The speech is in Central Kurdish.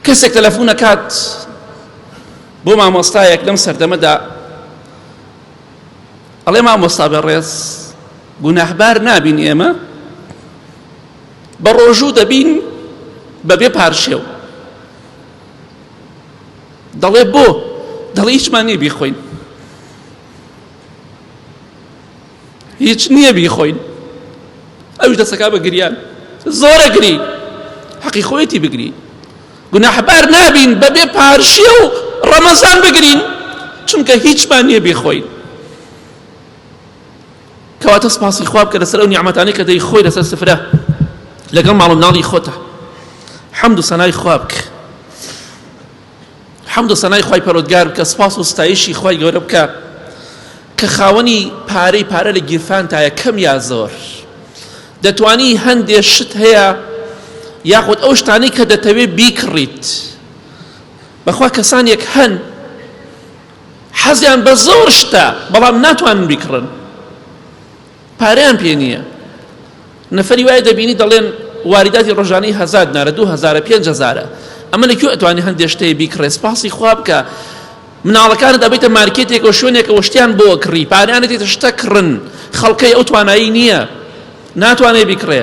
کەسێک تەلەفون ئەکات بۆ مامۆستایەک لەم سەردەمەدا ئەڵێ مامۆستا بەڕێز گوناهبار نابین ئێمە بە ڕۆژوو دەبین بەبێ پارشێو دەڵێ بۆ دەڵێ هیچمان نییە بیخۆین هیچ نییە بیخۆین ئەویش دەسەکا بە گریان زۆرە گری حەقی خۆیەتی بگری گوناحبار نابین بەبێ پارشێ و ڕەمەزان بگرین چونکە هیچمان نییە بیخۆین کەواتە سپاسی خوا بکە لەسەر ئەو نیعمەتانەی کە دەیخۆی لەسەر سفرە لەگەڵ ماڵ و مناڵی خۆتە حەمد و سەنای خوا بکە حەمد و سەنای خوای پەروەردگار بکە سپاس و ستایشی خوای گەورە بکە کە خاوەنی پارەی پارە لە گیرفانتایە کەم یا زۆر دەتوانی هەندێ شت هەیە یاخود ئەو شتانەی کە دەتەوێت بیکڕیت بەخوا کەسانێک هەن حەزیان بە زۆر شتە بەڵام ناتوانن بیکڕن پارەیان پێ نییە نەفەری وایە دەبینی دەڵێن واریداتی ڕۆژانەی هەزار دینارە دوو هەزارە پێنج هەزارە ئەمە لە کوێ ئەتوانێ هەندێ شتەیە بیکڕێ سپاسی خوا بکە مناڵەکانت ئەبیتە مارکێتێکەوە شوێنێکەوە شتیان بۆ کڕی پارەیان دێتە شتە کڕن خەڵکەی ئەو توانایی نییە ناتوانێ بیکڕێ.